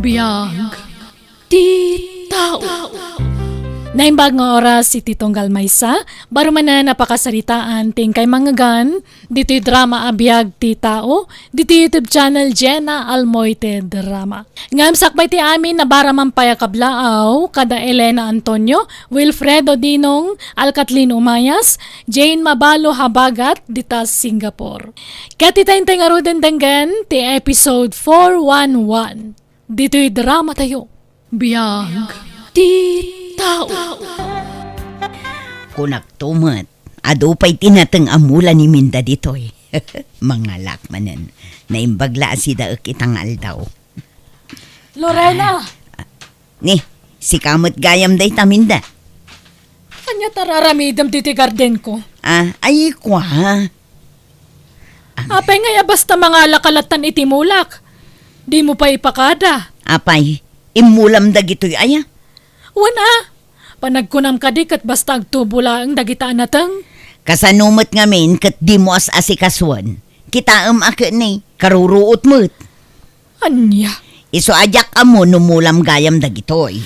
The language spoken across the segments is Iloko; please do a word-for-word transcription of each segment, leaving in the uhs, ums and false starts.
Biag ti tao. Naimbag nga oras iti tunggal maysa, baro manen a pakasaritaan ti inkay mangngegan, ditoy drama a Biag ti Tao, ditoy YouTube channel Jenna Almoite Drama. Ngem sakbay ti amin, nabaraman pay a kablaaw, kada Elena Antonio, Wilfredo Dinong, Alcatlin Umayas, Jane Mabalo Habagat, dita Singapore. Ket ita intay ngaruden denggen ti episode four one one. Ditoy drama tayo. Biag ti tao. Kunak to met, adu pay ti nateng a mula ni Minda ditoy. Mangalak manen. Naimbag la a sidaek ita nga aldaw. Lorena! Ah, ni, sika met gayam dayta, Minda. Ania ta raramidem ditoy gardenko? Ah, ay, kwa. Apay ngay a basta mangalak ka lattan iti mulak? Dimo pay ipakada. Apay, immulam dagitoy aya? Wen a, panagkunam kadi ket basta agtubo laeng dagita a nateng? Kasano met ngamin ket dimo as-asikasuen? Kitaem a ket ni, karuruot met. Ania? Isu a diak ammo no mulam gayam dagitoy.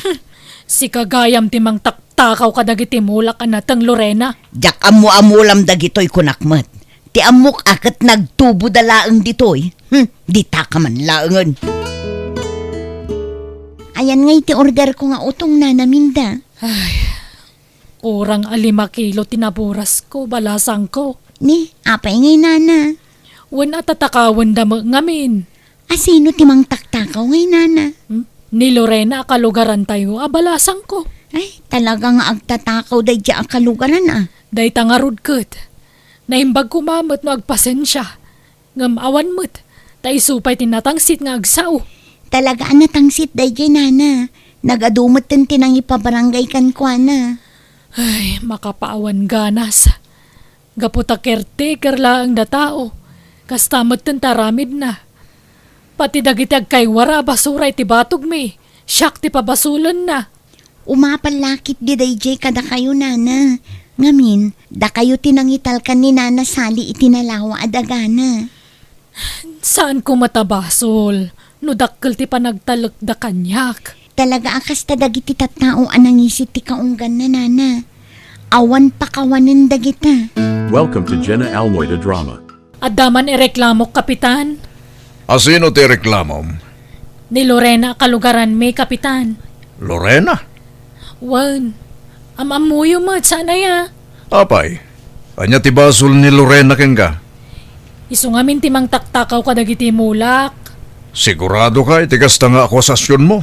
Sika gayam ti mangtaktakaw kadagiti mulak a nateng, Lorena. Diak ammo a mulam dagitoy, kunak met. Ti ammok a ket nagtuboda laeng ditoy. Hmm, dita ka man laengen. Ayan ngay ti order ko nga utong, Nana Minda. Ay, kurang a lima kilo ti naburas ko, balasangko. Ni, apay ngay, Nana? Wen a, tatakawenda met ngamin. Asino ti mangtaktakaw ngay, Nana? Hmm? Ni Lorena a kalugarantayo a balasangko. Ay, talaga nga agtatakaw daydiay a kalugaran, a. Dayta ngarud ket. Naimbag koma met no agpasensia. Ngem awan met, ta isu pay ti natangsit nga agsao. Talaga a natangsit daydiay, Nana. Nagadu metten ti nangipabarangay kenkuana. Ay, makapaawan ganas. Gapu ta caretaker laeng da tao, kasta metten ti aramidna. Pati dagiti agkaywara a basura iti batogmi, siak ti pabasulenna. Umapal la ketdi daydiay kadakayo, Nana. Ngamin, dakayo ti nangitalkan ni Nana Sally iti nalawa a dagana. Saan koma ta basol no dakkel ti panagtalekda kaniak. Talaga a kasta dagiti tattao a nangisit ti kaungganna, Nana. Awan pakawanen dagita. Welcome to Jenna Almoy the Drama. Adda man ireklamok, Kapitan. Asino ti reklamom? Ni Lorena a kalugaranmi, Kapitan. Lorena? Wen, am-ammoyo met, saan aya? Apay, ania ti basol ni Lorena kenka? Isu ngamin ti mangtaktakaw kadagiti mulak. Sigurado ka iti kasta nga akusasionmo?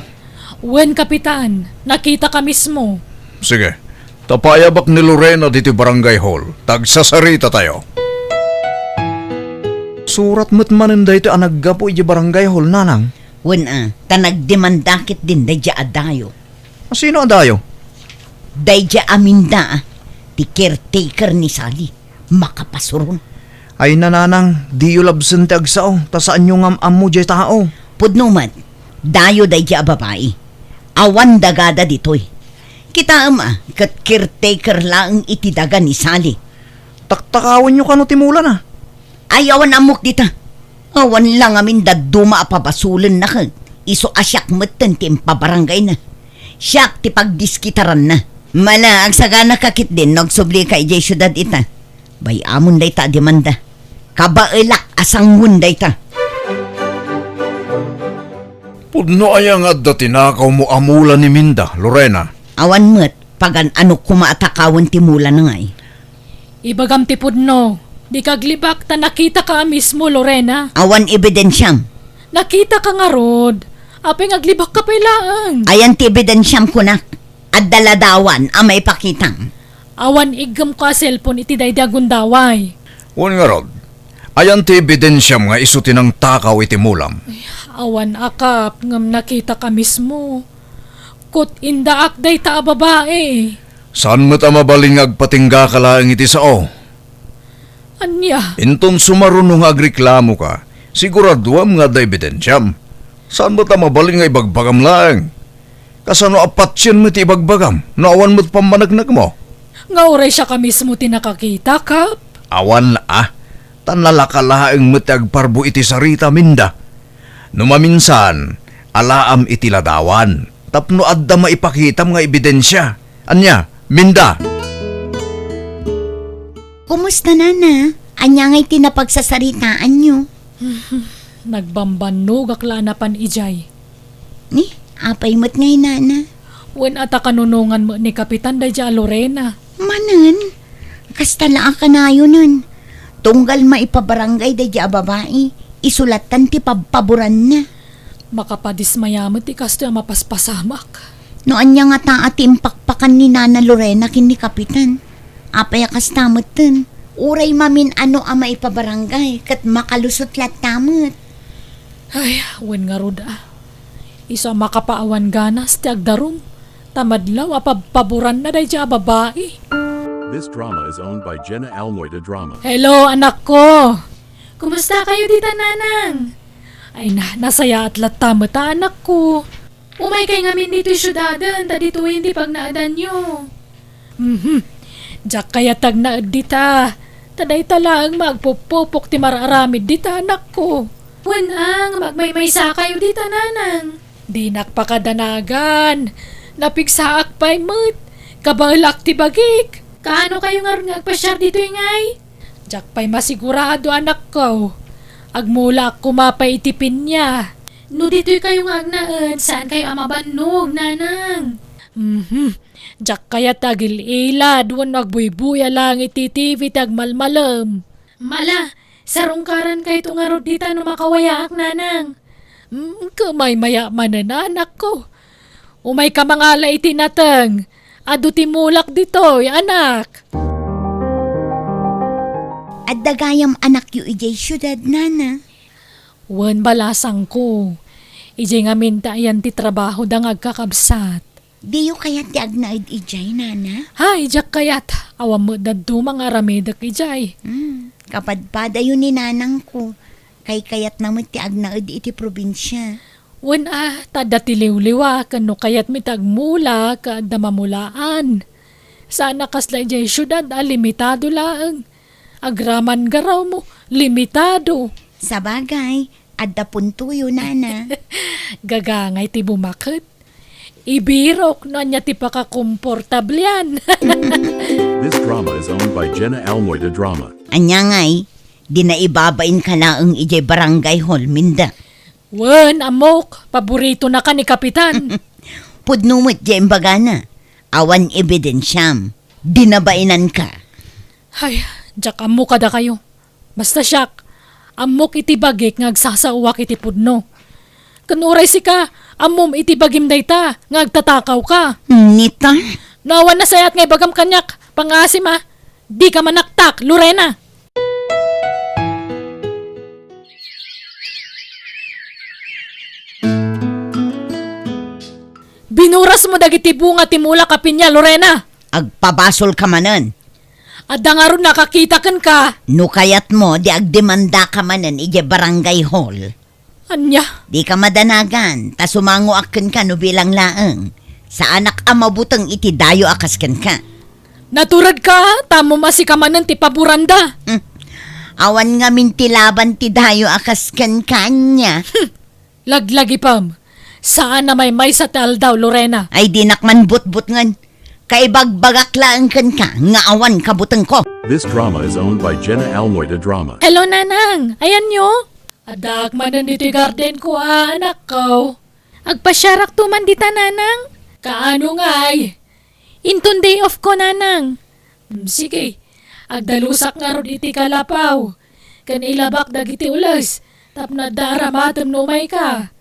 Wen, Kapitan, nakitaka mismo. Sige, ta paayabak ni Lorena ditoy barangay hall. Tagsasarita tayo. Surat met manen daytoy a naggapu iti barangay hall, Nanang. Wen a, ta nagdemanda ketdin daydiay a dayo. Asino a dayo? Daydiay a Minda, ti caretaker ni Sally. Makapasuron. Ay, Nanang, diyo labsen ti agsao, ta saanyo nga am-ammo diay tao. Pudno met, dayo daydiay a babai. Awan dagada ditoy. Kitaem a, ket caretaker laeng iti daga ni Sally. Taktakawenyo kano ti mulana? Ay, awan ammok dita. Awan la ngamin dadduma a pabasulenna ket isu a siak metten ti impabarangayna. Siak ti pagdiskitaranna. Mala, agsaganaka ketdin no agsublika idiay siudad ita. Bay-amon dayta a demanda. Kabaelak a sangoen dayta. Pudno aya nga adda tinakawmo a mula ni Minda, Lorena? Awan met, pagan-ano koma a takawen ti mulana ngay. Ibagam ti pudno, dika aglibak ta nakitaka a mismo, Lorena. Awan ebidensiam. Nakitaka ngarud. Apay nga aglibakka pay laeng? Ayan ti ebidensiam kunak. Adda ladawan a maipakitam. Awan iggemko a cellphone iti daydi a gundaway. Wen ngarud, ayan ti ebidensiam nga isu ti nangtakaw iti mulam? Awan a Kap, ngem nakitaka mismo. Ket indaak dayta a babai. Saan met a mabalin nga agpatinggaka laeng iti sao? Ania? Inton sumaruno nga agreklamoka, siguraduam nga adda ebidensiam. Saan met a mabalin nga ibagbagam laeng? Kasano a patien met ti ibagbagam no awan met pammaneknekmo? Nga uray siaka mismo ti nakakita, Kap? Awan a, ta nalaka laeng met ti agparbo iti sarita, Minda. No maminsan, Alaam iti ladawan, tapno adda maipakitam nga ebidensia. Ania, Minda? Kumusta, Nana? Ania ngay ti napagsasaritaanyo? Nagbambannogak la a napan idiay. Ni, apay met ngay, Nana? Wen a ta kanunongan met ni Kapitan daydiay a Lorena. Manen, kasta la a kanayonen. Tunggal maipabarangay daydiay a babai, isu lattan ti pabpaboranna. Makapadismaya met ti kastoy a mapaspasamak. No ania ngata a ti impakpakan ni Nana Lorena ken ni Kapitan? Apay a kasta metten? Uray mamin-ano a maipabarangay ket makalusot latta met. Ay, wen ngarud a. Isu a makapaawan ganas ti agdarum, ta madlaw a pabpaboranna daydiay a babai. This drama is owned by Jenna Almoy de Drama. Hello, anakko! Kumusta kayo dita, Nanang? Ay na, nasayaat latta met a, anakko. Umay kay ngamin ditoy siudaden, ta ditoyen ti pagnaedanyo. Mhm. Diak kayat ti agnaed dita. Ta dayta laeng maagpupupok ti mar-aramid dita, anakko. Wen a, nga agmaymaysa kayo dita, Nanang. Dinak pakadanagan. Napigsaak pay met. Kabaelak ti bagik. Kaano kayo ngarud nga agpasiar ditoy ngay? Diak pay masigurado, anakko. Agmulaak koma pay iti pinia. No ditoy kayo nga agnaed, saan kayo a mabannog, Nanang? Mhm. Diak kayat ti agil-ilad wenno agbuybuya laeng iti T V ti agmalmalem. Mala, sarungkaran kayto ngarud dita no makawayaak, Nanang. Mm, kumaymayak manen, anakko. Umayka mangala iti nateng. Adu ti mulak ditoy, anak. Adda gayam anakyo idiay siudad, Nana. Wen, balasangko. Idiay ngamin ti ayan ti trabahoda nga agkakabsat. Diyo kayat ti agnaed idiay, Nana? Ha, idiak kayat. Awan met dadduma nga aramidek idiay. Hmm, kapadpadayo ni nanangko. Kaykayatna met ti agnaed iti probinsia. Wen a, ta adda ti liwliwa, ken no kayatmi ti agmula, ket adda mamulaan. Saan a kasla idiay siudad a limitado laeng. Agraman garawmo, limitado. Sabagay, adda puntoyo, Nana. Gagangay ti bumaket. Ibirok no ania ti pakakomportablian. This drama is owned by Jenna Almoy de Drama. Ania ngay, di naibabainka laeng idiay barangay hall, Minda? Wen, ammok, paboritona ka ni Kapitan. Pudno met diay imbagana. Awan ebidensiam. Di nabainanka. Ay, diak ammo kadakayo. Basta siak, ammok iti bagik nga agsasaoak iti pudno. Ken uray sika, ammom iti bagim dayta nga agtatakawka. Nita? No awan nasayaat nga ibagam kaniak, pangngaasim a, dika manaktak, Lorena! Binurasmo dagiti bunga ti mulak a pinia, Lorena! Agpabasolka manen. Adda ngarud nakakita kenka. No kayatmo, di agdemandaka manen idiay barangay hall. Ania? Dika madanagan, ta sumangoak kenka no bilang laeng. Saanak a mabuteng iti dayo a kas kenka. Naturedka, ta ammom a sika manen ti paboranda. Hmm. Awan ngamin ti laban ti dayo a kas kenka, ania? Hmm. Laglagipem. Saan a maymaysa ti aldaw, Lorena. Ay, dinak man butbutngen. Kaibagbagak laeng kenka nga awan kabutengko. This drama is owned by Jenna Almoy de Drama. Hello, Nanang. Ayanyo? Addaak manen ditoy gardenko a, anakko. Agpasiarakto man dita, Nanang. Kaano ngay? Inton day off ko, Nanang. Mm, sige. Agdalusak ngarud iti kalapaw. Ken ilabak dagiti ules. Tapno adda aramatem no umayka.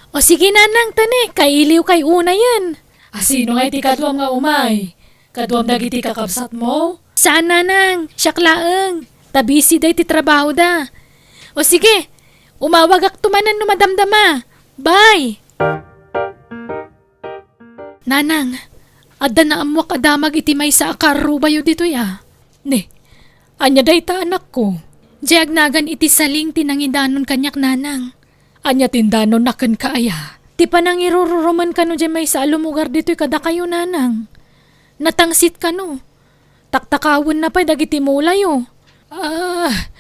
O sige, Nanang, tane, kailiwkay unayen. A, sino ngay ti kaduam nga umay? Kaduam dagiti kakabsatmo? Saan, Nanang. Siak laeng. Ta busy day ti trabahoda. O sige, umawagakto manen no madamdama. Bye! Nanang, adda naammoak a damag iti maysa a karrubayo ditoy a. Ne, ania dayta, anakko? Diay agnagan iti saling ti nangidanon kaniak, Nanang. Ania ti indanonna kenka aya? Ti panangirururumen kano diay maysa a lumugar ditoy kadakayo, Nanang. Natangsit kano. Taktakawenna pay dagiti mulayo. Ah,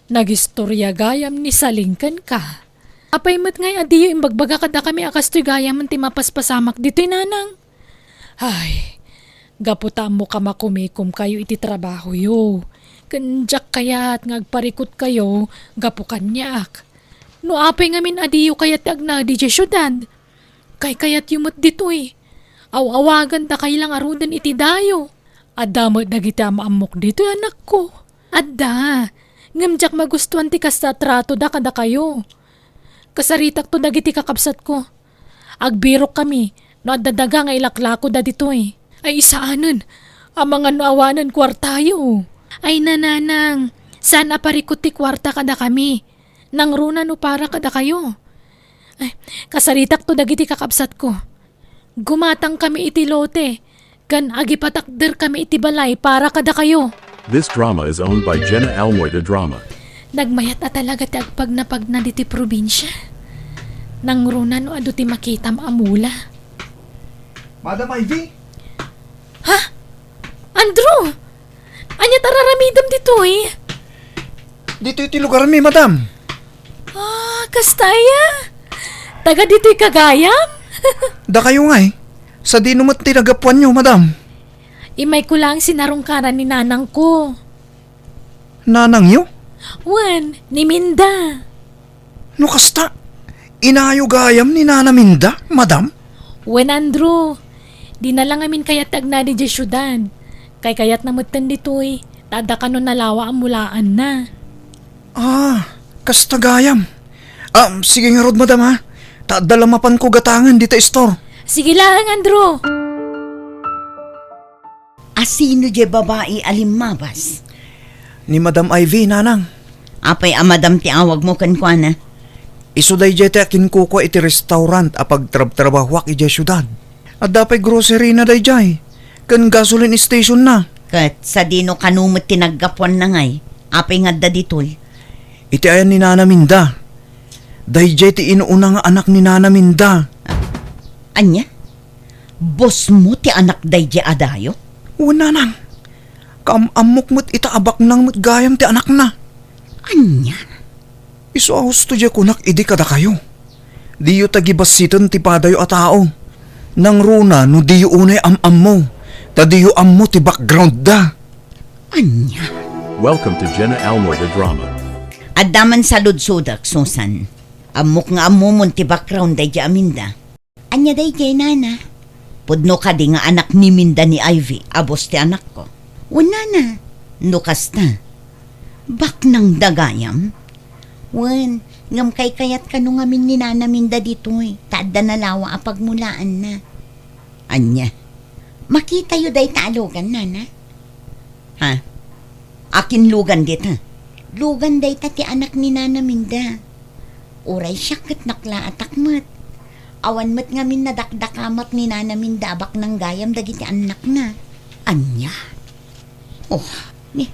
nagistoria gayam ni Saling kenka. Apay met ngay a diyo imbagbaga kadakami a kastoy gayamen ti mapaspasamak ditoy, nanang? Ay, gapu ta ammok a makumikomkayo iti trabahoyo, ken diak kayat nga agparikutkayo gapu kaniak. No apay ngamin a diyo kayat ti agnaed idiay siudad, kaykayatyo met ditoy. Aw-awagan ta kayla ngaruden iti dayo. Adda met dagiti am-ammok ditoy, anakko. Adda. Ngem diak magustuan ti kasta a tratoda kadakayo. Kasaritakto dagiti kakabsatko. Agbirokkami no adda daga nga ilaklakoda ditoy. Ay, saanen. Amangan no awanen kuartayo. Ay, nanang, saan a parikut ti kuarta kadakami. Nangruna no para kadakayo. Ay, kasaritakto dagiti kakabsatko. Gumatangkami iti lote, ken agipatakderkami iti balay para kadakayo. This drama is owned by Jenna Almoy de Drama. Nagmayat a talaga ti agpagnapagna ditoy probinsia. Nangruna no adu ti makitam a mula. Madam Ivy? Ha? Andrew! Ania ti ar-aramidem ditoy? Ditoy ti lugarmi, madam. Ah, kasta aya? Taga ditoy ka gayam? Dakayo ngay. Sadino met ti naggapuanyo, madam? Imayko laeng sinarungkaran ni nanangko. Nanangyo? Wen, ni Minda. No kasta, inayo gayam ni Nana Minda, madam? Wen, Andrew, dina la ngamin kayat ti agnaed idiay siudad. Kaykayatna metten ditoy, ta adda kano nalawa a mulaanna. Ah, kasta gayam. Ah, sige ngarud, madam, ha? Ta adda la mapanko gatangen dita store. Sige laeng, Andrew. A sino diay babai a limmabas? Ni Madam Ivy, nanang. Apay a madam ti awagmo kenkuana? Isu daydiay ti akinkukua iti restaurant a pagtrabtrabahuak idiay siudad. Adda pay grocery na daydiay, ken gasoline station na. Ket sadino kano met ti naggapuanna ngay? Apay nga adda ditoy? Iti ayan ni Nana Minda. Daydiay ti inuna nga anak ni Nana Minda. Ania? Bosmo ti anak daydiay a dayo? Wen, nanang. Kaam-ammok met ita a baknang met gayam ti anakna. Ania? Isu a husto diay kunak idi kadakayo. Diyo ta gibassiten ti padayo a tao. Nangruna no diyo unay am-ammo, ta diyo ammo ti backgroundda. Ania? Welcome to Jenna Almoy the Drama. Adda man saludsodek, Susan. Ammok nga ammomon ti background daydiay a Minda. Ania daydiay, nana? Pudno kadi nga anak ni Minda ni Ivy a bos ti anakko? Wen, nana, no kasta. Baknangda gayam? Wen, ngem kaykayat kano ngamin ni Nana Minda ditoy, ta adda nalawa a pagmulaanna. Ania? Makitayo dayta a lugan, nana? Ha? Akin lugan dita? Lugan dayta ti anak ni Nana Minda. Uray siak ket naklaatak met. Awan met ngamin nadakdakamak ni Nana Minda a baknang gayam dagiti annakna. Ania? Oh, ni,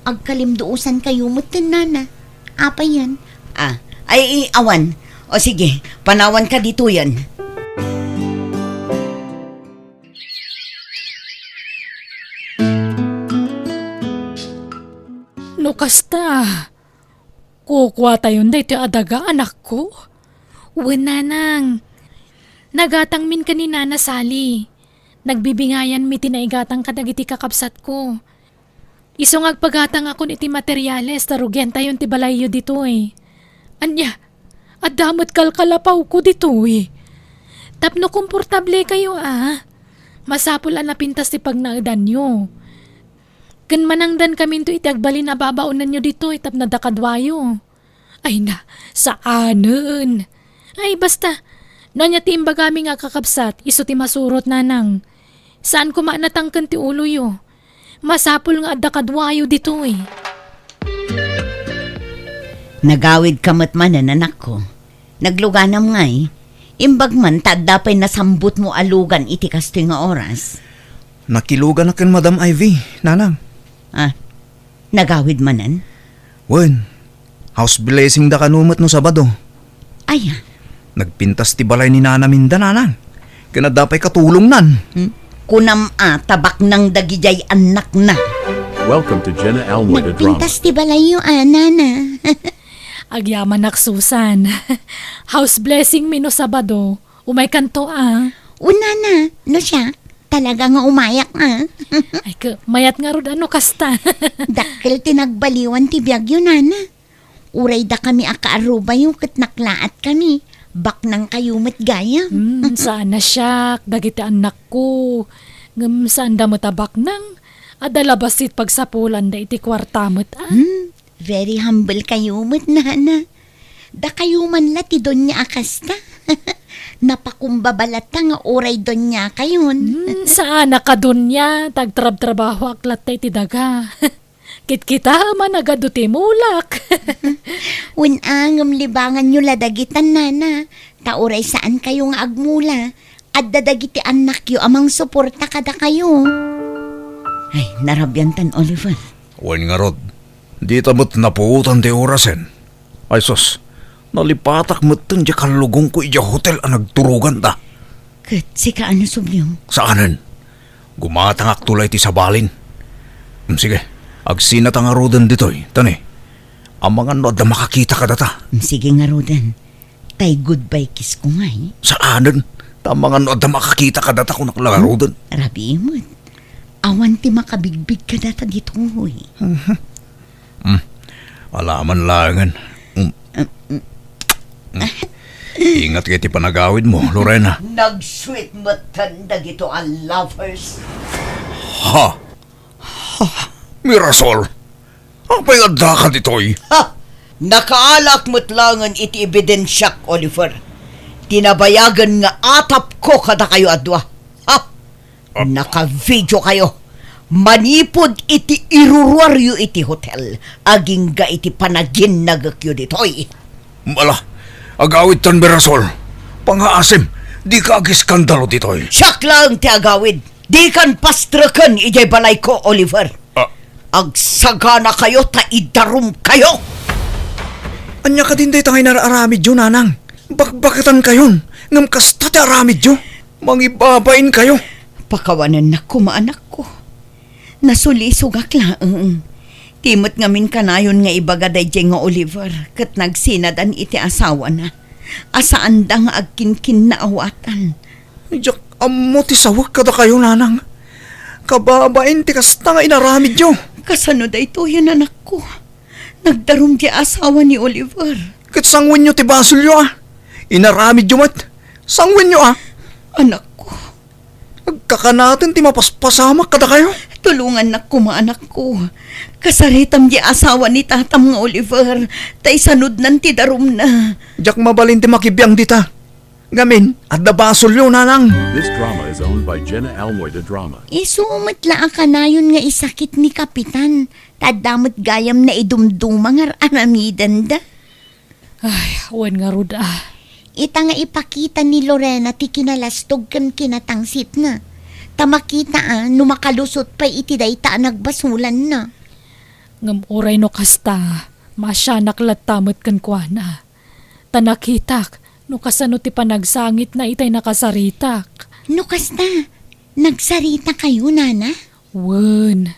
agkalimduosankayo metten, nana. Apay yan? Ah, ay, ay, awan. O sige, panawanka ditoyen. No kasta, kukuatayon daytoy a daga, anakko? Wen, nanang. Nagatangmin ken ni Nana Sally. Nagbibingayanmi ti naigatang kadagiti kakabsatko. Isu nga agpagatangakon iti materiales ta rugiantayon ti balayyo ditoy. Ania, adda met kalkalapawko ditoy. Tapno komportablekayo a, masapul a napintas ti pagnaedanyo. Ken manangdankaminto iti agbalin a babaonenyo ditoy tapno adda kaduayo. Ay na, saanen. Ay, basta, no ania ti imbagami nga kakabsat, isu ti masurot, nanang. Saan koma a natangken ti uloyo. Masapul nga adda kaduayo ditoy. Nagawidka met manen, anakko. Nagluganam ngay. Imbag man ta adda pay nasambutmo a lugan iti kastoy nga oras. Nakiluganak ken Madam Ivy, nanang. Ah, nagawid manen? Wen, house blessing da kano met no Sabado. Aya? Nagpintas ti balay ni Nana Minda, nanang. Ken adda pay katulongnan. Hmm? Kunam a ta baknang dagidiay annakna. Welcome to Jenna Almoy the Drama. Nagpintas ti balayyo a, nana. Agyamanak, Susan. House blessing mi no Sabado. Umaykanto, a. O, nana, no siak, talaga nga umayak, a. Ay, ke, mayat ngarud a no kasta. Dakkel ti nagbaliwan ti biagyo, nana. Uray dakami a kaarrubayo ket naklaatkami, baknangkayo met gayam. Hmm, saan a siak, dagiti annakko. Ngem saanda met a baknang. Adda la bassit pagsapulanda iti kuarta met, a. Hmm, very humble kayo met, nana. Dakayo man la ti donia a kasta. Napakumbaba latta nga uray doniakayon. Hmm, saanak a donia, ta agtrabtrabahoak latta iti daga. Kitkitaem a nagadu ti mulak. Wen a, ngem libanganyo la dagitan, nana. Ta uray saankayo nga agmula, adda dagiti annakyo a mangsuporta kadakayo. Ay, narabiantan, Oliver. Wen ngarud, dita met napuotan ti orasen. Ay sus, nalipatak metten diay kallugongko idiay hotel a nagturoganda. Ket sika, ano, Sublyo? Saanen. Gumatangakto la iti sabalin. Mm, sige, agsinata ngaruden ditoy, tani. Amangan no adda makakita kadata. Mm, sige ngaruden. Tay goodbye kiss ko ngay. Saanen. Ta amangan no adda makakita kadata, kunak la ngaruden. Hmm? Rabii met. Awan ti makabigbig kadata ditoy. Mhm. Hmm. Alaman laengen. Hmm. Hmm. Hmm. Ingat kay ti panagawidmo, Lorena. Nag-sweet metten dagito a lovers. Ha? Ha? Mirasol? Apay addaka ditoy? Ha! Nakaalak met laengen iti ebidensiak, Oliver. Ti nabayagen nga atapko kadakayo a dua. Ha! Nakavideokayo manipud iti iruruaryo iti hotel agingga iti panaginnagekyo ditoy. Ala, agawidtan, Mirasol. Pangaasim, dika agiskandalo ditoy. Siak laeng ti agawid. Dikan pastreken idiay balayko, Oliver. Ah. Agsaganakayo ta idarumkayo. Ania kadin dayta nga inar-aramidyo, nanang? Bakbaketankayon, ngem kasta ti aramidyo. Mangibabainkayo. Pakawanennak koma, anakko. Nasulisogak laeng. Ti met ngamin kanayon nga ibaga daydiay nga Oliver ket nagsinadan iti asawana a saanda nga agkinkinnaawatan. Diak ammo ti sawek kadakayo, nanang. Kababain ti kasta nga inaramidyo. Kasano daytoyen, anakko? Nagdarum ti asawa ni Oliver. Ket sangwenyo ti basolyo, a. Inaramidyo met. Sangwenyo, a. Anakko. Agkakanaten ti mapaspasamak kadakayo. Tulongannak koma, anakko. Kasaritam ti asawa ni tatam nga Oliver, ta isanudnan ti darumna. Diak mabalin ti makibiang dita. Ngamin, adda basolyo, nanang. This drama is owned by Jenna Almoy de Drama. Isu met la a kanayon nga isakit ni Kapitan, ta adda met gayam naidumduma nga ar-aramidenda. Ay, wen ngarud, a. Ita nga ipakita ni Lorena ti kinalastog ken kinatangsitna. Ta makita a no makalusot pay iti dayta a nagbasolanna. Ngem uray no kasta, maasianak latta met kenkuana. Ta nakitak no kasano ti panagsangitna itay nakasaritak. No kasta, nagsaritakayo, nana? Wen,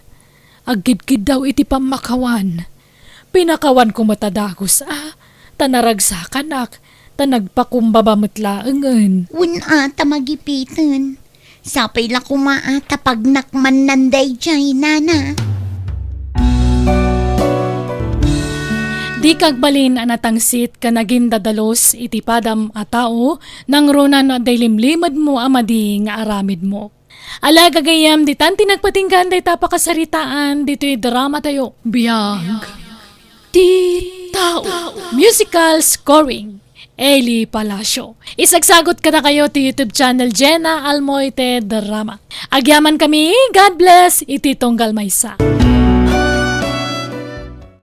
agkidkiddaw iti pammakawan. Pinakawanko met a dagus a, ta naragsakanak, ta nagpakumbaba met laengen. Wen a, ta magipiten. Sapay la koma a ta pagnakmannan daydiay, nana. Dika agbalin a natangsit ken agindadalus iti padam a tao, nangruna no adda ilimlimedmo a madi nga aramidmo. Ala, gagayyem, ditan ti nagpatinggaan dayta pakasaritaan ditoy dramatayo. Biag ti Tao. Musical scoring, Eli Palacio. Isagsagot kadakayo ti YouTube channel Jenna Almoite Drama. Agyamankami, God bless, iti tunggal maysa.